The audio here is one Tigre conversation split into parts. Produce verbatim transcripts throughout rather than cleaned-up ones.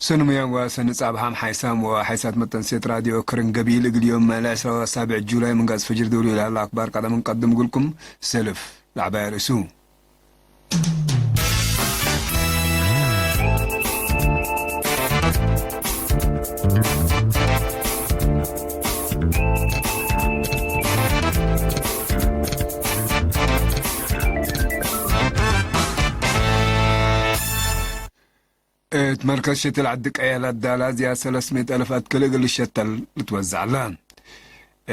ሰኒ ሙያም ወሰኒ ጻብሃም ሓይሳም ወሓይሳት መተንሴት ራድዮ ክርን ገቢል እግል ዮም ዕስራ ወሳብዕ ጁላይ ምንጋዝ ፈጅር ድውሉ ለሀላ አክባር ቀደም እንቀድም እግልኩም። ሰልፍ ለዐባይ ርእሱ። እት መርከዝ ሸትል ዐዲ ቀየሕ ለዳላ ዝያድ ሰለስ ምእት አልፍ አትክል እግል ልሸተል ልትወዘዕ ዐለ።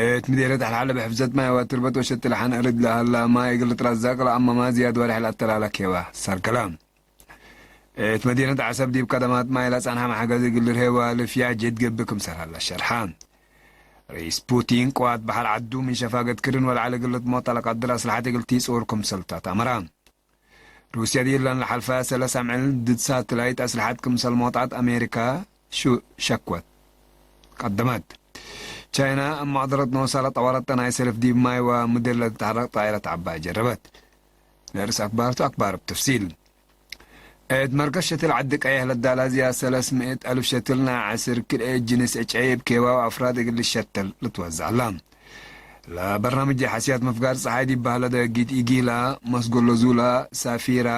እት ምዴርየት ሐልሐለ ብሕፍዘት ማይ ወትርበት ወሸትል ሐን እርድ ለሀላ ማይ እግል ልትረዘቅ ለአመማ ዝያድ ወሬሕ ለአተላለ ኬዋ ሰርገለ። እት መዲነት ዐሰብ ዲብ ከደማት ማይ ለጸንሐ መሐገዝ እግል ልርሄ ወልፍያህ ጀድ ገብእ ክምሰል ሀለ ሸርሐ። ርኢስ ፑቲን ቅዋት በሐር ዐዱ ምን ሸፋገት ክርን ወለዐል እግል ልትሞጠ ለቀድር አስለሐት እግል ቲጹር ክምሰል ተ አመረ። ሩስየ ዲብ እለን ለሐልፈ ሰለስ አምዕል ድድ ሳትላይት አስለሐት ክምሰል ሞጣት አሜሪካ ሹ-፣ ሸክወት ቀደመት። ቻይና እብ መቅደረት ኖሳ ለጠወረተ ናይ ሰልፍ ዲብ ማይ ወምድር ለትትሐረቅ ጣይረት ዐባይ ጀረበት። ለርእስ አክባርቱ አክባር እብ ተፍሲል። እት መርከዝ ሸትል ዐዲ ቀየሕ ለዳላ ዝያድ ሰለስ ምእት አልፍ ሸትል ናይ ዐስር ክልኤ ጅንስ ዕጨይ እብ ኬባዊ አፍራድ እግል ልሸተል ልትወዘዕ ዐለ። ለበርናምጅ ሐስያት ምፍጋር ጸሓይ ዲብ በህለ ደጊት ኢጊላ፣ መስጎሎ ዙላ፣ ሳፊራ፣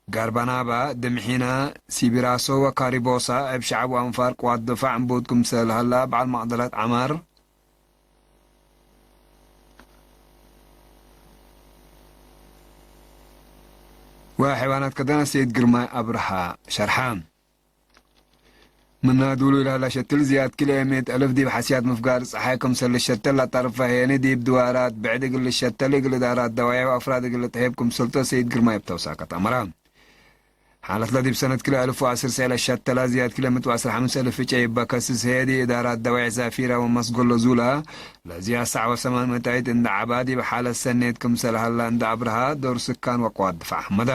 ጋርባናባ፣ ድምሒና፣ ሲቢራሶ ወካሪቦሳ እብ ሸዐብ ወአንፋር ቅዋት ድፋዕ ዕንቡት ክምሰል ሀላ በዐል መቅደረት ዐማር ወሐይዋናት ከደነ ሰይድ ግርማይ አብርሃ ሸርሐ። ምነ ዱሉ ለሀላ ሸትል ዝያድ ክልኤ ምእት አልፍ ዲብ ሐስያት ምፍጋር ጸሓይ ክምሰል ልሸተል ለአጣርፈ ህዬኒ ዲብ ድዋራት ብዕድ እግል ልሸተል እግል እዳራት ደዋይሕ ወአፍራድ እግል ልትሄብ ክምሰልቶ ሰይድ ግርማይ እብ ተውሳከት አመረ። ሓለት ለዲብ ሰነት ክልኤ አልፍ ወዐስር ሰዕ ለሸተላ ዝያድ ክልኤ ምእት ወዐስር ሐምስ አልፍ ዕጨይ እበ ከስስ ህዬ ዲብ እዳራት ደዋይሕ ሳፊራ ወመስጎሎ ዙላ ለዝያድ ሰዕ ወሰማን ምእታይት እንደ ዐባ ዲብ ሓለት ሰኔት ክምሰል ሀላ እንደ አብርሃ ዶር ስካን ወቅዋት ድፋዕ ሐመደ።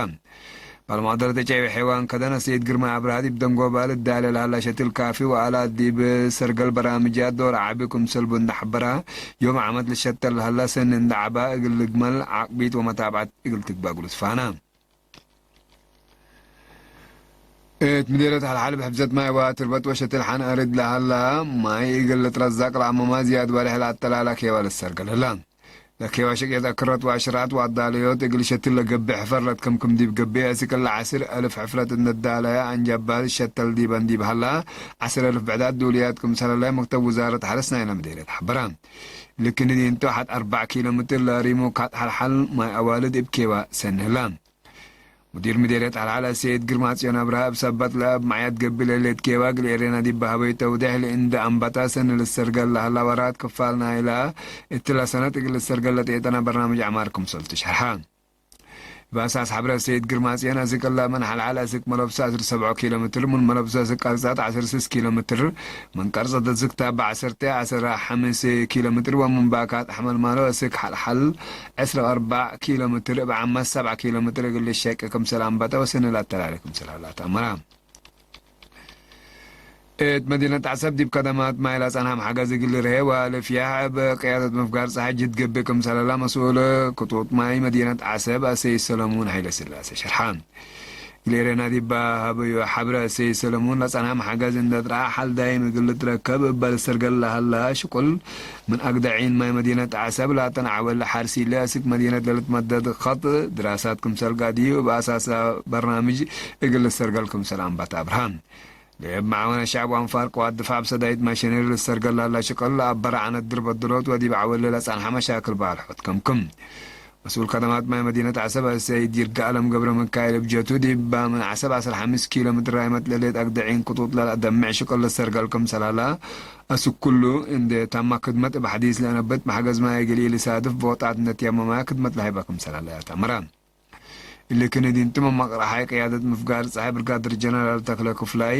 ባልማደረት ዕጨይ ወሐይዋን ከደነ ሰይድ ግርማይ አብርሃ ዲብ ደንጎባ ልዳሌ ለሀላ ሸትል ካፊ ወአላት ዲብ ሰርገል በራምጃት ዶር ዐቢ ክምሰል ቡ እንደ ሐበራ፣ ዮም ዓመት ልሸተል ለሀላ ሰኒ እንደ ዐባ እግል ልግመል ዓቅቢት ወመታብዐት እግል ትግበእ እግሉ ትፋነ። እት ምዴርየት ሐልሐል ብሕፍዘት ማይ ወትርበት ወሸትል ሐን አርድ ለሀላ ማይ እግል ልትረዘቅ ለአመማ ዝያድ ወሬሕ ለአተላለ ኬዋ ልትሰርገል ህላ። ለኬዋ ሽቅየት አክረት ወአሽራት ወአዳለዮት እግል ሸትል ለገብእ ሕፈር ለትከምክም ዲብ ገብእ፣ አስክ እለ ዐስር አልፍ ሕፍረት እንዴ ዳለየ አንጃባል ሸተል ዲበን ዲብ ሀላ፣ ዐስር አልፍ ብዕዳት ዱልያት ክምሰል ህለ መክተብ ውዛረት ሐርስ ናይለ ምዴርየት ሐበረ። ልክንዲ እንቶ ሐድ አርበዕ ኪሎ ሜትር ለሪሙ ካት ሐልሐል ማይ አዋልድ እብ ኬዋ ሰኒ ህላ። ሙዲር ምዴርየት ሐልሐለ ሰይድ ግርማጽዮን አብርሃ እብ ሰበት ለእብ ማዕያት ገብእ ለህሌት ኬዋ እግል ኤሬና ዲብ ሀበዩ ተውዴሕ ለእንደ አንበጣ ሰኒ ልትሰርገል ለሀላ ወራት ክፋል ናይላ እትለ ሰነት እግል ልትሰርገል ለጤጠነ በርናምጅ ዐማር ክምሰልቱ ሸርሐ። እብ አሳስ ሐብረ ሰይድ ግርማጽዮን አስክ እለ ምን ሐልሐለ አስክ መለብሰ ዐስር ሰብዖ ኪሎ ሜትር፣ ምን መለብሰ አስክ ቀርጸት ዐስር ስስ ኪሎ ሜትር፣ ምን ቀርጸት አስክ ታበ ዐሰርተ ዐስር ሐምስ ኪሎ ሜትር ወምን ባካት ሐመልማሎ አስክ ሐልሐል ዕስር ወአርበዕ ኪሎ ሜትር እብ ዓመት ሰብዓ ኪሎ ሜትር እግል ልሸቄ ክምሰል አንበጠ ወሰኒ ለአተላሌ ክምሰል ሀላ ተአመረ። እት መዲነት ዐሰብ ዲብ ከደማት ማይ ለጸንሐ መሐገዝ እግል ልርሄ ወልፍያሕ እብ ቅያደት ምፍጋር ጸሓይ ጅህድ ገብእ ክምሰል ሀላ መስኡል ክጡጥ ማይ መዲነት ዐሰብ አሰይድ ሰለሙን ሀይለስላሴ ሸርሐ። እግል ኤሬና ዲብ ሀበዩ ሐብረ አሰይድ ሰለሙን ለጸንሐ መሐገዝ እንዴ ትረአ ሐል ዳይም እግል ልትረከብ እበ ልትሰርገል ለሀላ ሽቁል ምን አግደ ዒን ማይ መዲነት ዐሰብ ላተን ዐወል ሐርሲለ አስክ መዲነት ለልትመደድ ኸጥ ድራሳት ክምሰል ጋድዩ እብ አሳሰ በርናምጅ እግል ልትሰርገል ክምሰል አንበት አብርሃ። ለእብ መዓወነ ሸዕብ ወአንፋር ቅዋት ድፋዕ ብሰዳይት ማሽነሪ ልትሰርገል ለሀላ ሽቅል ለአበረ ዐነት ድር በድሎት ወዲብ ዐወል ለጸንሐ መሻክል ባልሖት ከምክም። መስኡል ከደማት ማይ መዲነት ዐሰብ አሰይድ ይርጋአለም ገብረሚካኤል እብ ጀቱ ዲብ ምን ዐሰብ ዐስር ሐምስ ኪሎ ሜትር ራይመት ለሌት አግደ ዒን ክጡጥ ለለአደምዕ ሽቅል ልትሰርገል ክምሰል ሀላ አስክ ኩሉ እንዴ ታማ ክድመት እብ ሐዲስ ለአነብት መሐገዝ ማይ እግል ኢልሳድፍ ቦጣት እንዴ ትየመመ ክድመት ለሀይበ ክምሰል ሀላ አተአመረ። እሊ ክንዲ እንቱ መመቅረሓይ ቅያደት ምፍጋር ጸሓይ ብርጋደር ጀነራል ተክለ ክፍላይ፣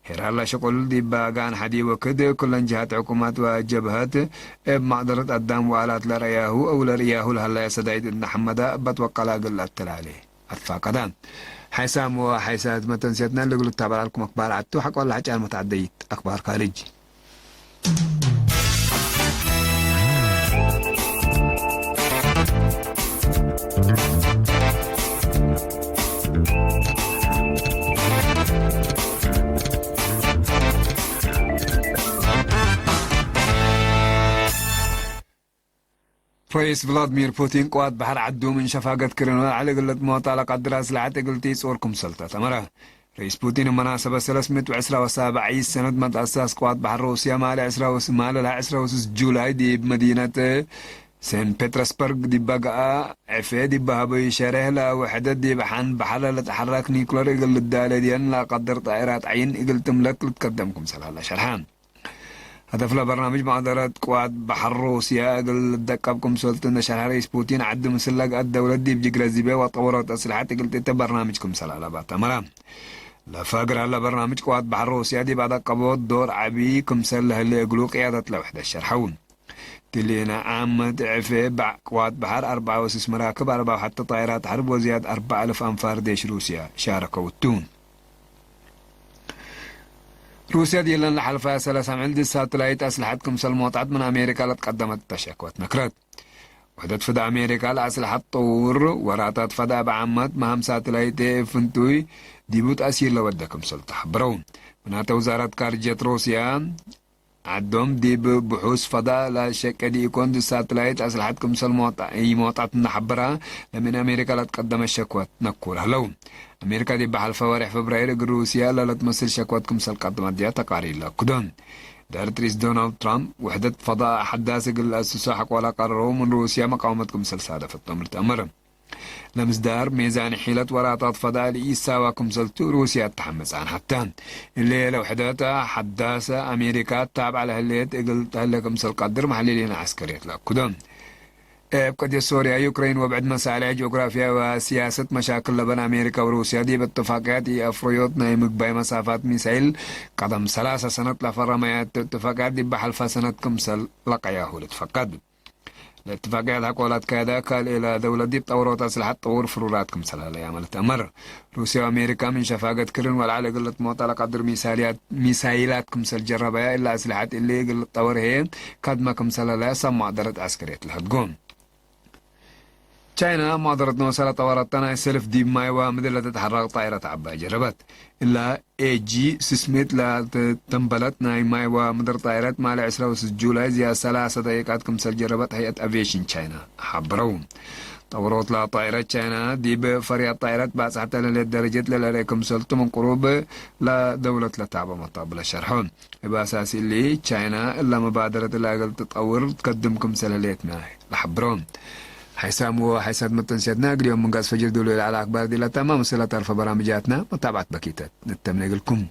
ሄራር ለሸቁል ዲብ ባጋን ሐዲ ወክድ፣ ኩለን ጀሃት ሕኩማት ወጀብሀት እብ መቅደረት አዳም ወአላት ለረአያሁ አው ለርእያሁ ለሀለየ ሰዳይት እንደ ሐመዳ እበት ወቀላ እግል ለአተላሌ አትፋቀደ። ሓይሳም ወሓይሳት መተንስየትነ ለእግል ልታበላልኩም አክባር ዐቱ፣ ሐቆ ለሐጫን መትዐደይት አክባር ካርጅ። ረኢስ ቭላድሚር ፑቲን ቅዋት በሐር ዐዱ ምን ሸፋገት ክርን ወለዐል እግል ልትሞጣ ለቀድር አስለሐት እግል ቲጾር ክምሰል ተአመረ። ረኢስ ፑቲን እብ መናሰበት ሰለስ ምእት ወዕስራ ወሳብዕ ሰነት መትአሳስ ቅዋት በሐር ሩስያ ማለ ዕስራ ወስ-፣ ማለላ ዕስራ ወስስ ጁላይ ዲብ መዲነት ሴንት ፔትረስበርግ ዲበ ገአ ዕፌ ዲበ ሀበዩ ሸሬሕ ለውሕደት ዲብ ሐን በሐር ለልትሐረክ ኒኩለር እግል ልዳሌ ዲየን ለቀድር ጣኢራት ዐይን እግል ትምለክ ልትከደም ክምሰል ሀለ ሸርሐ። ሀደፍ ለበርናምጅ መቅደረት ቅዋት በሐር ሩስያ እግል ልትደቀብ ክምሰልቱ እንደ ሸርሐ ረኢስ ፑቲን፣ ዐድ ምስል ለገአት ደውለት ዲብ ጅግረ ዚቤ ወጠወሮት አስልሐት እግል ትእተ በርናምጅ ክምሰል አለባት አመረ። ለፈግር ሀለ በርናምጅ ቅዋት በሐር ሩስያ ዲብ አደቀቦት ዶር ዐቢ ክምሰል ለህሌ እግሉ ቅያደት ለውሕደት ሸርሐው። ትሌነ ዓመት ዕፌ በዕ ቅዋት በሐር አርበዓ ወስስ መራክብ፣ አርበዓ ወሐተ ጣይራት ሐርብ ወዝያድ አርበዓ አልፍ አንፋር ዴሽ ሩስያ ሻረከው ቱ። ሩስያ ዲለን ለሐልፈ ሰለስ አምዕል ዲብ ሳትላይት አስለሐት ክምሰል ሞጣት ምን አሜሪካ ለትቀደመት ተሸክወት ነክረት። ውሕደት ፈዳ አሜሪካ ለአስለሐት ጠውር ወራታት ፈዳ እብ ዓመት መሃም ሳትላይት እብ ፍንቱይ ዲቡ ተእሲር ለወደ ክምሰል ተሐብረው። ምናተ ውዛረት ካርጀት ሩስያ፣ ዐዶም ዲብ ብሑስ ፈዳ ለሸቄ ዲኢኮን፣ ዲብ ሳትላይት አስለሐት ክምሰል ሞጣ-፣ ኢሞጣት እንደ ሐበራ፣ ለምን አሜሪካ ለትቀደመ ሸክወት ነኩር ሀለው። አሜሪካ ዲብ ሐልፈ ወሬሕ ፈብራይር እግል ሩስያ ለለትመስል ሸክወት ክምሰል ቀደመት ዲያ ተቃሪር ለአክዶ። እዳረት ርኢስ ዶናልድ ትራምፕ፣ ውሕደት ፈዳ ሐዳስ እግል ለአስሶ ሐቆ ለቀረረው ምን ሩስያ መቃወመት ክምሰል ሳደፈቶም ልትአመር። ለምስዳር ሜዛን ሒለት ወራታት ፈዳ ለኢሳዋ ክምሰልቱ ሩስያ ተሐመጻን ሐተ። እሊ ለውሕደት ሐዳሰ አሜሪካ ታብዐ ለህሌት እግል ተህለ ክምሰል ቀድር መሐሊሊን ዐስከርየት ለአክዶ። እብ ቀድየት ሶርያ፣ ዩክሬን ወብዕድ መሳሌሕ ጂኦግራፍያዊ ወሲያሰት መሻክል ለበን አሜሪካ ወሩስያ ዲብ እትፋቅያት ኢአፍረዮት ናይ ምግባይ መሳፋት ሚሳይል ቀደም ሰላሰ ሰነት ለፈረመያቱ እትፋቅያት ዲብ ሐልፋ ሰነት ክምሰል ለቀያሁ ልትፈቀድ። ለእትፋቅያት ሐቆ ለትካየደ ካልእ ለደውለት ዲብ ጠውሮት አስለሐት ጠውር ፍሩራት ክምሰል ሀለያመ ልትአመር። ሩስያ ወአሜሪካ ምን ሸፋገት ክርን ወለዐል እግል ልትሞጣ ለቀድር ሚሳይልያት-፣ ሚሳይላት ክምሰል ጀረበያ፣ እለ አስለሐት እሊ እግል ልትጠወር ህዬ ከድመ ክምሰል ሀለያ ሰብ መቅደረት ዐስከርየት ለሀድጎ። ቻይና መቅደረት ኖሰ ለጠወረተ ናይ ሰልፍ ዲብ ማይ ወምድር ለትትሐረቅ ጣይረት ዐባይ ጀረበት። እለ ኤጂ ስስምት ለተንበለት ናይ ማይ ወምድር ጣይረት ማለ ዕስራ ወስስ ጁላይ ዝያድ ሰላሰ ደቂቃት ክምሰል ጀረበት ሀይአት አቪዬሽን ቻይና ሐብረው። ጠውሮት ለጣይረት ቻይና ዲብ ፈርያት ጣይረት ባጽሐተ ለህሌት ደረጀት ለልርኤ ክምሰልቱ ምን ቅሩብ ለደውለት ለታበ መታብለ ሸርሖ። እብ አሳስ እሊ፣ ቻይና እለ መባደረት እለ እግል ትጠውር ትከድም ክምሰል ህሌትመ ለሐብሮ። ሓይሳም ወሓይሳት መተንስያትና እግል ዮም ምንጋስ ፈጅር ዶሎ ለዐለ አክባር ዲብ ለታማ ምስለ ተርፈ በራምጃትና መታብዐት በኪተት ንተምነ እግልኩም።